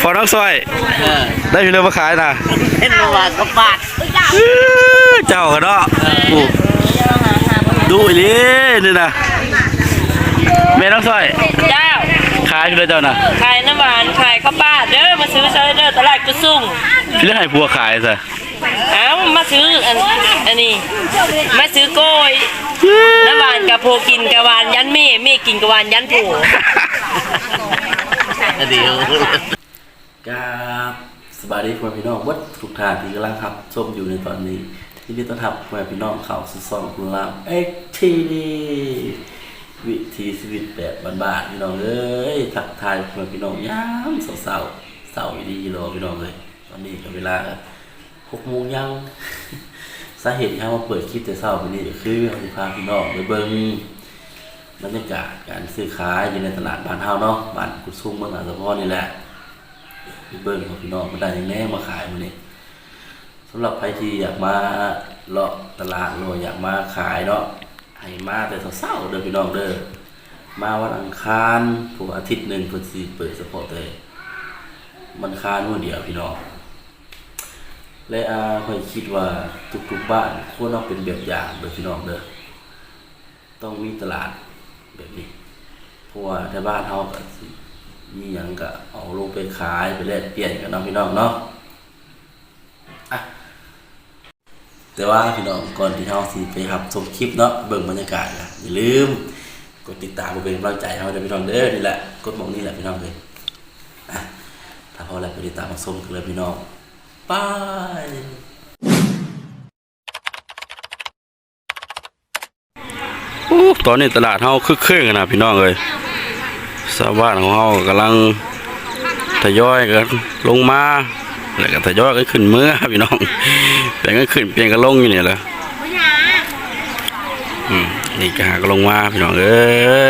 ບໍ່ ນ້ອງສອຍ ເອີ ໄດ້ພີ່ເລີມາຂາຍນະ ເຫັນວ່າກະປາດ ເອີ ເຈົ້າກະເນາະ ເອີ ໂອ້ ດຸອີ່ຫຼີນີ້ນະ ແມ່ນ້ອງສອຍ ເຈົ້າ ຂາຍພີ່ເລີເຈົ້ານະ ຂາຍນ້ຳຫວານ ຂາຍເຂົ້າປາດເດີ ມາຊື້ເຊີຍເດີ ຕະຫຼາດກຸດຊຸງ ພີ່ເລີໃຫ້ຜົວຂາຍຊະ ເອົ້າ ມາຊື້ອັນ ອັນນີ້ ມາຊື້ກ້ອຍ ນ້ຳຫວານກະຜົວກິນກະຫວານຢັນແມ່ ແມ່ກິນກະຫວານຢັນຜົວ ດຽວ ກາບສະບາຍດີພໍ່ແມ່ພີ່ນ້ອງເບິດທຸກທ່ານທີ່ກຳລັງຮັບຊົມຢູ່ໃນຕອນນີ້ ຍິນດີຕ້ອນຮັບພໍ່ແມ່ພີ່ນ້ອງເຂົ້າສູ່ຊ່ອງຄຸນລາວເອັກທີວີ ວິຖີຊີວິດແບບບ້ານໆ ພີ່ນ້ອງເອີຍ ທັກທາຍພໍ່ແມ່ພີ່ນ້ອງຍາມເຊົ້າໆ ເຊົ້າອີ່ຫຼີເລີພີ່ນ້ອງເອີຍ ຕອນນີ້ກະເວລາ ຫົກໂມງຍັງ ສາເຫດທີ່ເຮົາມາເປີດຄລິບແຕ່ເຊົ້າມື້ນີ້ກະຄືເຮົາຊິພາພີ່ນ້ອງໄປເບິ່ງບັນຍາກາດການຊື້ຂາຍຢູ່ໃນຕະຫຼາດບ້ານເຮົາເນາະ ບ້ານກຸດຊຸງ ເມືອງອາດສະພອນນີ້ແຫຼະ ໄປເບິ່ງວ່າພີ່ນ້ອງເພິ່ນໄດ້ຫຍັງແດ່ມາຂາຍມື້ນີ້ ສຳລັບໃຜທີ່ຢາກມາເລາະຕະຫຼາດ ຫຼືວ່າຢາກມາຂາຍເນາະ ໃຫ້ມາແຕ່ເຊົ້າໆເດີພີ່ນ້ອງເດີ ມາວັນອັງຄານ ເພາະວ່າອາທິດໜຶ່ງເພິ່ນຊິເປີດສະເພາະແຕ່ວັນອັງຄານມື້ດຽວພີ່ນ້ອງ ແລະ ອາ ຂ້ອຍຄິດວ່າທຸກໆບ້ານຄວນເອົາເປັນແບບຢ່າງເດີພີ່ນ້ອງເດີ ຕ້ອງມີຕະຫຼາດແບບນີ້ ເພາະວ່າແຖວບ້ານເຮົາກະຊິມີຫຍັງກະເອົາລົງໄປຂາຍ ໄປແລກປ່ຽນກັນເນາະພີ່ນ້ອງເນາະ ອະ ແຕ່ວ່າພີ່ນ້ອງ ກ່ອນທີ່ເຮົາຊິໄປຮັບຊົມຄລິບເນາະ ເບິ່ງບັນຍາກາດ ກະຢ່າລືມກົດຕິດຕາມເພື່ອເປັນກຳລັງໃຈໃຫ້ເຮົາເດີພີ່ນ້ອງເດີ ນີ້ແຫຼະ ກົດໝ່ອງນີ້ແຫຼະພີ່ນ້ອງເອີຍ ອະ ຖ້າພ້ອມແລ້ວໄປຕິດຕາມຮັບຊົມກັນເລີຍພີ່ນ້ອງ ໄປ. ໂອ້ ຕອນນີ້ຕະຫຼາດເຮົາຄຶກຄື້ນຂະໜາດພີ່ນ້ອງເອີຍ ຊາວບ້ານຂອງເຮົາກຳລັງທະຍອຍກັນລົງມາ ແລ້ວກະທະຍອຍກັນຂຶ້ນເມືອພີ່ນ້ອງ ປ່ຽນກັນຂຶ້ນປ່ຽນກັນລົງຢູ່ນີ້ແຫຼະ ອືມ ນີ້ກະຫາກັນລົງມາພີ່ນ້ອງເອີ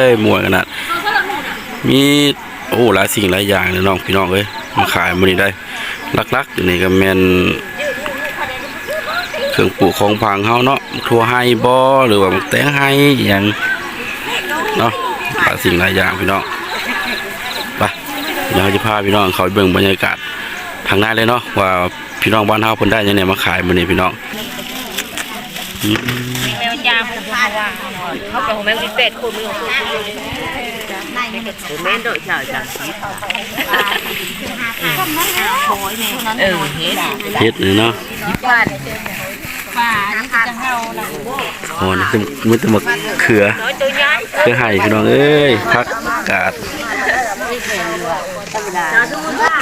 ຍ ມ່ວນຂະໜາດ ມີ ໂອ້ ຫຼາຍສິ່ງຫຼາຍຢ່າງເລີຍເນາະພີ່ນ້ອງເອີຍ ມາຂາຍມື້ນີ້ໄດ້ ຫຼັກໆຢູ່ນີ້ກະແມ່ນເຄື່ອງປູກຂອງຝັງເຮົາເນາະ ຖົ່ວໄຮ່ບໍ ຫຼືວ່າໝາກແຕງໄຮ່ອີ່ຫຍັງເນາະ ຫຼາຍສິ່ງຫຼາຍຢ່າງພີ່ນ້ອງ ໄປ ດຽວເຮົາຈະພາພີ່ນ້ອງເຂົ້າໄປເບິ່ງບັນຍາກາດທາງໃນເລີຍເນາະ ວ່າພີ່ນ້ອງບ້ານເຮົາເພິ່ນໄດ້ຫຍັງແດ່ມາຂາຍມື້ນີ້ພີ່ນ້ອງ ອືມ ແມວຈາມ ເຂົາເອົາແມວສິບແປດຄົນ ແມ່ນໂດຍເຈົ້າ ສາມສິບ ເອີ ເຫັດ ເຫັດນີ້ເນາະ ໂອ້ ນີ້ມີແຕ່ໝາກເຂືອ ເຂືອໄຮ່ພີ່ນ້ອງເອີຍ ຜັກກາດ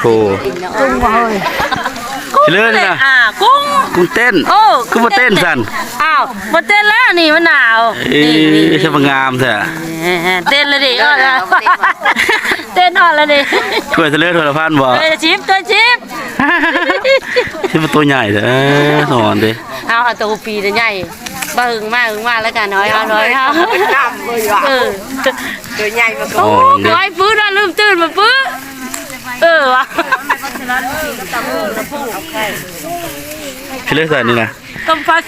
ໂອ້ ກຸ້ງເອີຍ ຊິເລີນນະ ອ່າ ກຸ້ງ ກຸ້ງເຕັ້ນ ໂອ້ ຄືບໍ່ເຕັ້ນຊັ້ນ ອ້າວ ບໍ່ເຕັ້ນແລ້ວ ນີ້ມັນໜາວ ເອີ ຊ່າງງາມແທ້ ເຕັ້ນລະເດ ເຕັ້ນຮອດລະເດ ຖ້ວຍຊິເລີນ ຖ້ວຍລະພັນບໍ່ ເອີ ສິບ ຖ້ວຍສິບ ຄືບໍ່ໂຕໃຫຍ່ແທ້ ເອີ ນອນເດ້ ເອົາ ເອົາໂຕປີໃຫຍ່ ບໍ່ຫຶງມາຫຶງມາແລ້ວກະນ້ອຍເອົາ ນ້ອຍເອົາ ເອີ ໂຕໃຫຍ່ມາ ໂອ້ ນ້ອຍປຶ້ດວ່າ ລືມຕື່ນມາປຶ້ດ ເອີ ວ່າ ຊິເລີຍໃສ່ນີ້ນະ ຕົ້ມຜັກ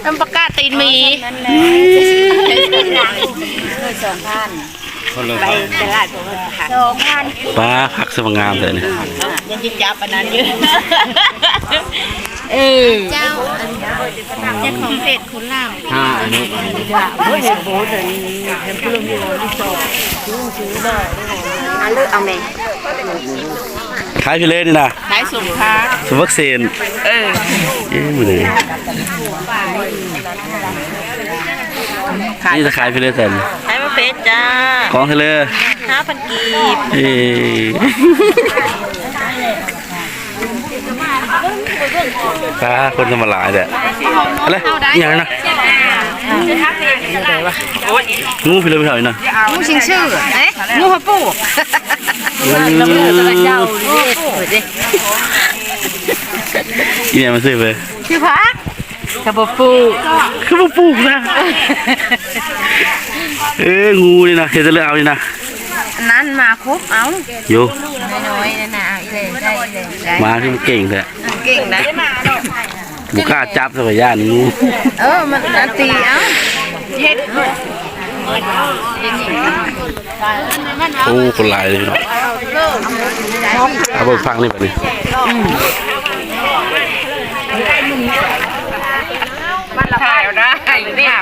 ນ້ຳປາກາຕີນໝີ ສອງພັນ ໄປຕະຫຼາດ ສອງພັນ ປ້າ ຜັກສະຫວ່າງງາມແທ້ນີ້ ຍັງຊິຈັບອັນນັ້ນຢູ່ ເອີ ເຈົ້າ ອັນ ເຈົ້າຂອງເຟສ ຄົນລາວ ຫ້າອະນຸ ອັນເລີກເອົາແມ່ ຂາຍພີເລນີ້ນະ ຂາຍສົມຜັກ ສົມຜັກເສັ້ນ ເອີ ເອີ ມື້ນີ້ ຂາຍ ນີ້ຈະຂາຍພີເລແຊນ ຂາຍໝາກເຜັດຈ້າ ຂອງເທື່ອເລີ ຫ້າພັນກີບ ເອີ ປ້າ ຄົນທຳມະດາແທ້ ອະໄລ ອີ່ຫຍັງນະ ງູພີເລ ໄປເທົ່ານີ້ນະ ງູຊິງຊື່ ເອີ ງູເຂົາປູກ ອືມ ອີ່ຫຍັງມາຊື້ເພິ່ນ ຊື້ຜັກ ກະບໍ່ປູກ ຄືບໍ່ປູກນະ ເອີ ງູນີ້ນະ ເຮັດແຕ່ເລືອກເອົານີ້ນະ ອັນນັ້ນໝາຄົບເອົາ ໂຢ ນ້ອຍໆນັ້ນນະ ເອົາອີ່ເລີ ໄດ້ອີ່ເລີ ໄດ້ ໝາຄືເກັ່ງແທ້ ເກັ່ງໄດ໋ ບໍ່ກ້າຈັບຊະ ຢ້ານງູ ເອີ ມັນອັນຕີເອົາ ເຮັດ ໂອ້ ຄົນຫຼາຍເລີຍເນາະ. ເອົາເບິ່ງຜັກນີ້ບັດນີ້ ມັນລະຂາຍເອົາໄດ້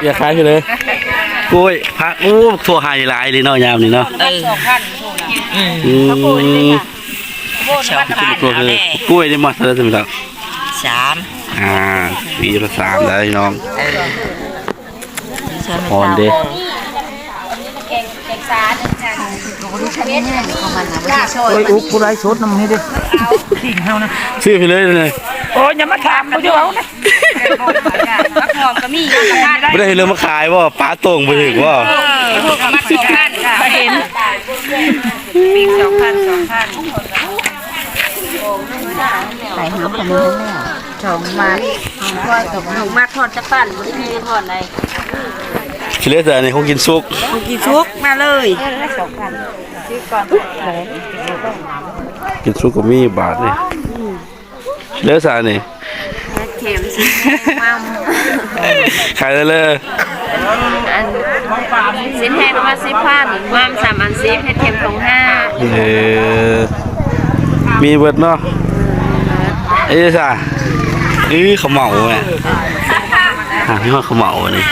ຢ່າຂາຍເລີຍ ກ້ວຍ ຜັກ. ໂອ້ ຖົ່ວໄຮ່ຫຼາຍເລີຍເນາະ ຍາມນີ້ເນາະ. ເອີ ອືມ ສອງພັນ ກ້ວຍນີ້ມາເທົ່າໃດຊັ້ນ? ສາມ ອ່າ ປີລະສາມໄດ໋ນ້ອງ. ເອີ ອ່ອນເດ້ ໂອ້ຍ ອຸກຜູ້ໃດສົດນຳໃຫ້ເດ້ ທີມເຮົານະ ຊື້ໄປເລີຍນີ້. ໂອ້ຍ ຢ່າມາຖາມ ບໍ່ຢູ່ເອົານະ. ຜັກຫອມກໍມີ ບໍ່ໄດ້ເລື່ອງມາຂາຍບໍ່? ປາຕົງບໍ່ຖືກບໍ່? ເອີ ມັກສອງພັນ ເຫັນ ປີກສອງພັນ ສອງພັນ ໄປຫາຂະໜົມແລ້ວ ສອງມັດ ກ້ອຍກັບໜຶ່ງມັດ ທອດຈັກປັ້ນ ບໍ່ໄດ້ມີທອດໃດ. ຊິເລີຍ ອັນນີ້ຂອງກິນສຸກ ຂອງກິນສຸກ ມາເລີຍ ກິນສຸກກໍມີບາດນີ້. ເລີຊານີ້ ເຮັດເຂັມ ຊິແພງ ອັນ ຊິນແພງປະມານສິບພັນ ໝ່ຳສາມອັນສິບ ເຮັດເຂັມຖົງຫ້າ. ເອີ ມີເບິດເນາະ. ເອີຊາ ເອີ ເຂົ້າເໝົາແມ່ ອ່າ ມີຮອດເຂົ້າເໝົານີ້.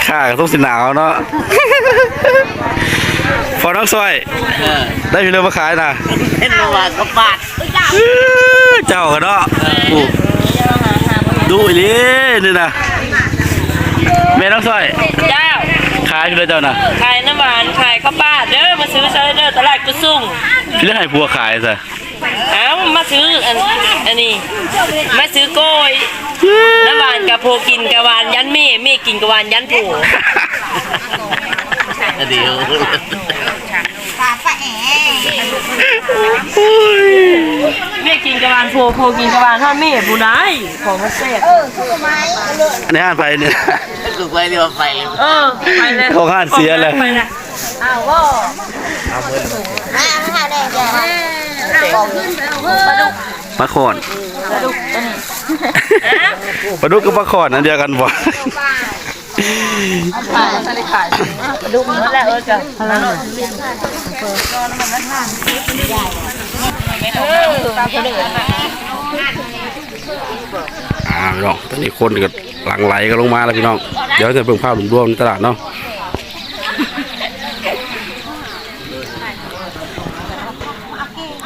ຂ້າກໍຕ້ອງຊິໜາວເນາະ ພໍ່ນ້ອງຊອຍ. ເອີ ໄດ້ພີ່ເລີມາຂາຍນະ ເຫັນວ່າກໍບາດ ເຈົ້າກໍເນາະ. ເອີ ດຸອີ່ຫຼີນີ້ນະ ແມ່ນ້ອງຊອຍ. ເຈົ້າ ຂາຍຢູ່ເດີເຈົ້ານະ ຂາຍນ້ຳຫວານ ຂາຍເຂົ້າປາດເດີ ມາຊື້ຊະເດີ ຕະຫຼາດກຸດຊຸງ. ຊິໄດ້ໃຫ້ຜົວຂາຍຊະ. ເອົ້າ ມາຊື້ອັນ ອັນນີ້ ມາຊື້ກ້ອຍ ນ້ຳຫວານກະຜົວກິນກະຫວານຢັນແມ່ ແມ່ກິນກະຫວານຢັນຜົວ. ດຽວ ປາປະແອ ແມ່ກິນກະຫວານຜົວ ຜົວກິນກະຫວານຮອດແມ່ຜູ້ໃດ ຂອງມັນແຊບ. ເອີ ຄືໄມ້ ອັນນີ້ຮ້ານໃຜນີ້? ຄືໄປເດີ ໄປ ເອີ ໄປເລີຍ ຂອງຮ້ານເສຍແລ້ວ ໄປນະ. ອ້າວ ບໍ່ ປາດຸກ ປາຂອນ ປາດຸກກັບປາຂອນອັນດຽວກັນບໍ່? ປາດຸກໝົດແລ້ວ ເອີ ເຈົ້າ ອ່າ ພີ່ນ້ອງ ຕອນນີ້ຄົນກໍຫຼັ່ງໄຫຼກັນລົງມາແລ້ວ ພີ່ນ້ອງ. ດຽວຈະເບິ່ງພາບລວມໆໃນຕະຫຼາດເນາະ.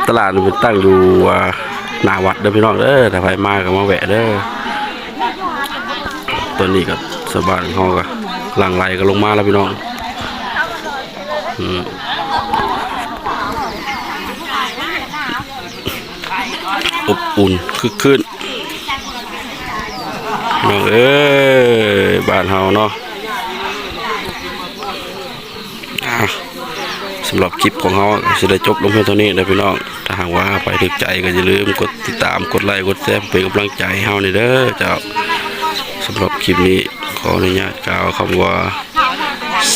ຕະຫຼາດນີ້ເພິ່ນຕັ້ງຢູ່ ອ່າ ໜ້າວັດເດີພີ່ນ້ອງເດີ ຖ້າໃຜມາກໍມາແວະເດີ. ຕອນນີ້ກໍຊາວບ້ານເຮົາກໍຫຼັ່ງໄຫຼກັນລົງມາແລ້ວພີ່ນ້ອງ. ອືມ ອົບອຸ່ນຄຶກຄື້ນ ນ້ອງເອີຍ ບ້ານເຮົາເນາະ. ອ່າ ສຳລັບຄລິບຂອງເຮົາກໍຊິໄດ້ຈົບລົງພຽງເທົ່ານີ້ເດີພີ່ນ້ອງ. ຖ້າຫາກວ່າໃຜຖືກໃຈກໍຢ່າລືມກົດຕິດຕາມ ກົດໄລ ກົດແຊ ເປັນກຳລັງໃຈໃຫ້ເຮົາແດ່ເດີເຈົ້າ. ສຳລັບຄລິບນີ້ຂໍອະນຸຍາດກ່າວຄຳວ່າ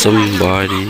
ສຳບາຍດີ.